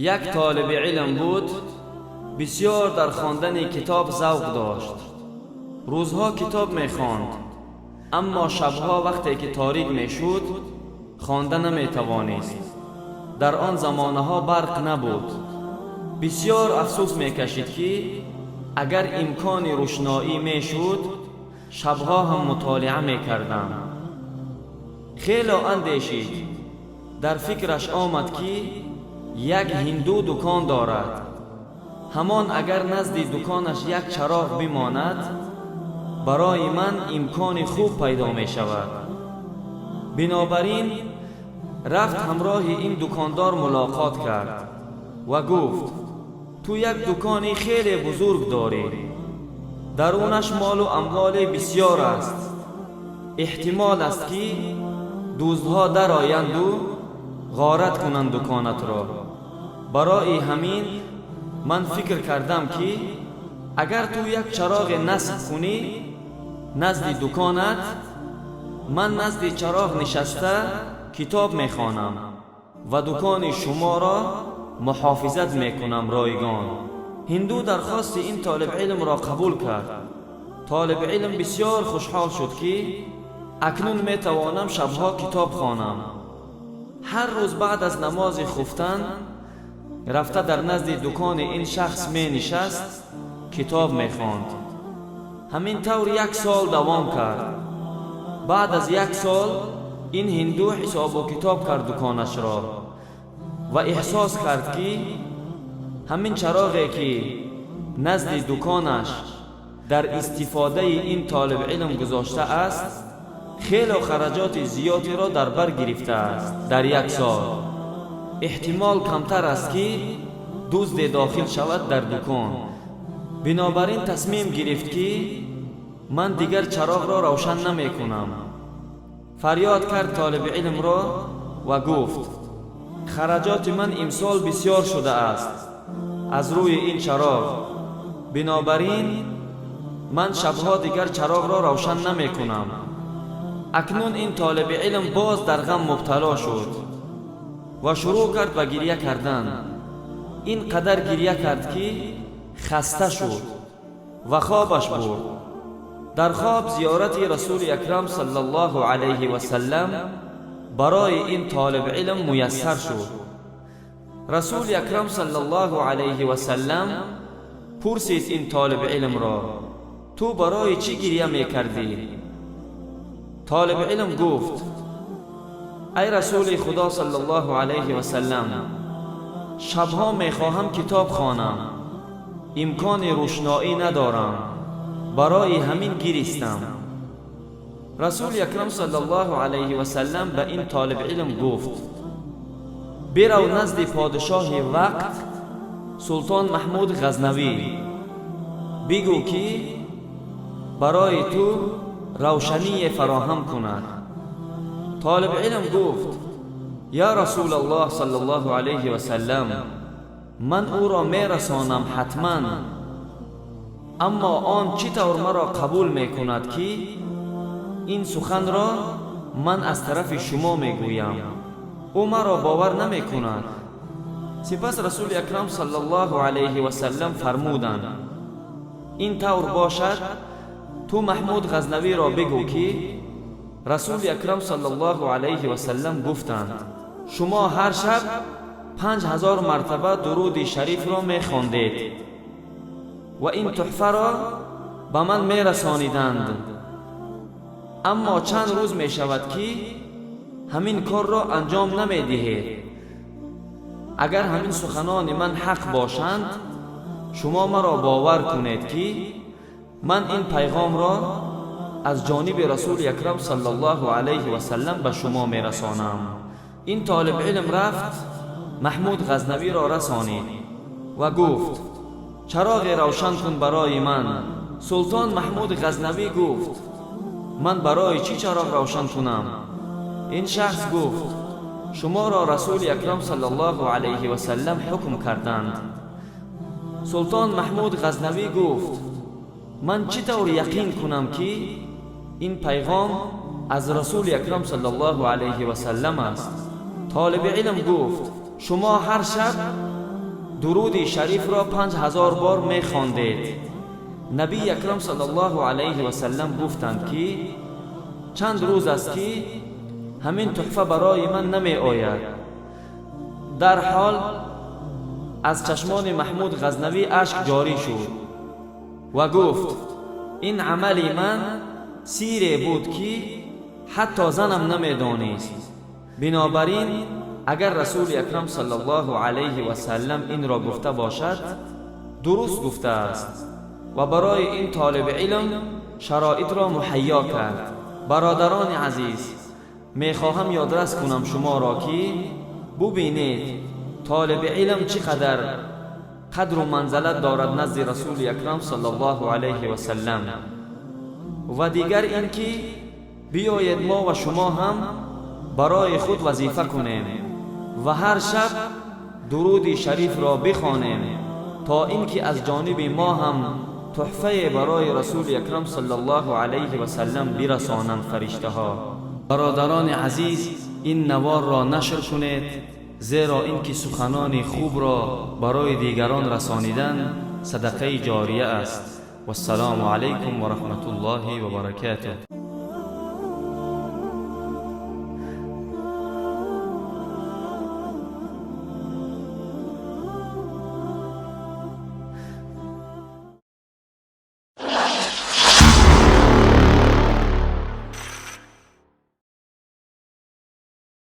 Як толиби илм буд, бисёр дар хондани китоб завқ дошт. Рӯзҳо китоб мехонд, аммо шабҳо, вақте ки торик мешуд, хонда наметавонист. Дар он замонаҳо барқ набуд. Бисёр афсӯс мекашид, ки агар имкони рӯшноӣ мешуд, шабҳо ҳам мутолиа мекардам. Хело андешид. Дар фикраш омад, ки як ҳинду дукон дорад. Ҳамон агар назди дуконаш як чароғ бимонад, барои ман имкони хуб пайдо мешавад. Бинобар ин рафт, ҳамроҳи ин дукондор мулоқот кард ва гуфт: «Ту як дукони хеле бузург дорӣ, дарунаш молу амволи бисьёр аст. Эҳтимол аст, ки дуздҳо дароянду ғорат кунанд дуконатро. Барои ҳамин ман фикр кардам, ки агар ту як чароғе насб кунӣ назди дуконат, ман назди чароғ нишаста китоб мехонам ва дукони шуморо муҳофизат мекунам ройгон». Ҳинду дархости ин толибилмро қабул кард. Толибилм бисьёр хушҳол шуд, ки акнун метавонам шабҳо китоб хонам. Ҳар рӯз баъд аз намози хуфтан рафта, дар назди дукони ин шахс менишаст, китоб мехонд. Ҳамин тавр як сол давом кард. Баъд аз як сол ин ҳинду ҳисобу китоб кард дуконашро ва эҳсос кард, ки ҳамин чароғе, ки назди дуконаш дар истифодаи ин толибилм гузоштааст, хело хараҷоти зиёдеро дар бар гирифтааст дар як сол. Эҳтимол камтар аст, ки дузде дохил шавад дар дукон. Бинобар ин тасмим гирифт, ки ман дигар чароғро равшан намекунам. Фарёд кард толиби илмро ва гуфт: «Хараҷоти ман имсол бисьёр шудааст аз рӯи ин чароғ. Бинобар ин ман шабҳо дигар чароғро равшан намекунам». Акнун ин толиби илм боз дар ғам мубтало шуд ва шурӯъ кард ба гирья кардан. Ин қадар гирья кард, ки хаста шуд ва хобаш бурд. Дар хоб зиёрати Расули Акрам саллаллоҳу алайҳи васаллам барои ин толибилм муяссар шуд. Расули Акрам саллаллоҳу алайҳи васаллам пурсид ин толибилмро: «Ту барои чӣ гирья мекардӣ?» Толибилм гуфт: «Ай Расули Худо саллаллоҳу алайҳи васаллам, шабҳо мехоҳам китоб хонам, имкони рӯшноӣ надорам, барои ҳамин гиристам». Расули Акрам саллаллоҳу алайҳи васаллам ба ин толибилм гуфт: «Бирав назди подишоҳи вақт, Султон Маҳмуд Ғазнавӣ, бигӯ, ки барои ту равшание фароҳам кунад». Толибилм гуфт: «Ё Расулаллоҳ саллаллоҳу алайҳи васаллам, ман ӯро мерасонам ҳатман, аммо он чӣ тавр маро қабул мекунад, ки ин суханро ман аз тарафи шумо мегӯям? Ӯ маро бовар намекунад». Сипас Расули Акрам саллаллоҳу алайҳи васаллам фармуданд: «Ин тавр бошад, ту Маҳмуд Ғазнавиро бигӯ, ки Расули Акрам саллаллоҳу алайҳи васаллам гуфтанд: шумо ҳар шаб 5000 мартаба дуруди шарифро мехондед ва ин тӯҳфаро ба ман мерасониданд, аммо чанд рӯз мешавад, ки ҳамин корро анҷом намедиҳед. Агар ҳамин суханони ман ҳақ бошанд, шумо маро бовар кунед, ки ман ин пайғомро аз ҷониби Расули Акрам саллаллоҳу алайҳи васаллам ба шумо мерасонам». Ин толибилм рафт, Маҳмуд Ғазнавиро расонид ва гуфт: «Чароғе равшан кун барои ман». Султон Маҳмуд Ғазнавӣ гуфт: «Ман барои чӣ чароғ равшан кунам?» Ин шахс гуфт: «Шуморо Расули Акрам саллаллоҳу алайҳи васаллам ҳукм карданд». Султон Маҳмуд Ғазнавӣ гуфт: «Ман чӣ тавр яқин кунам, ки ин пайғом аз Расули Акрам саллаллоҳу алайҳи васаллам аст?» Толиби илм гуфт: «Шумо ҳар шаб Дуруди Шарифро 5000 бор мехондед. Набии Акрам саллаллоҳу алайҳи васаллам гуфтанд, ки чанд рӯз аст, ки ҳамин туҳфа барои ман намеояд. Дар ҳол аз чашмони Маҳмуд Ғазнавӣ ашк ҷорӣ шуд ва гуфт: «Ин амали ман сире буд, ки ҳатто занам намедонист. Бинобар ин агар Расули Акрам саллаллоҳу алайҳи васаллам инро гуфта бошад, дуруст гуфтааст». Ва барои ин толиби илм шароитро муҳайё кард. Бародарони азиз, мехоҳам ёдрас кунам шуморо, ки бубинед, толиби илм чӣ қадар қадру манзалат дорад назди Расули Акрам саллаллоҳу алайҳи васаллам. Ва дигар ин ки биёед, мо ва шумо ҳам барои худ вазифа кунем ва ҳар шаб Дуруди Шарифро бихонем, то ин ки аз ҷониби мо ҳам туҳфае барои Расули Акрам саллаллоҳу алайҳи васаллам бирасонанд фариштаҳо. Бародарони азиз, ин наворро нашр кунед, зеро ин ки суханони хубро барои дигарон расонидан садақаи ҷория аст. Вассалому алайкум ва раҳматуллоҳи ва баракатуҳ.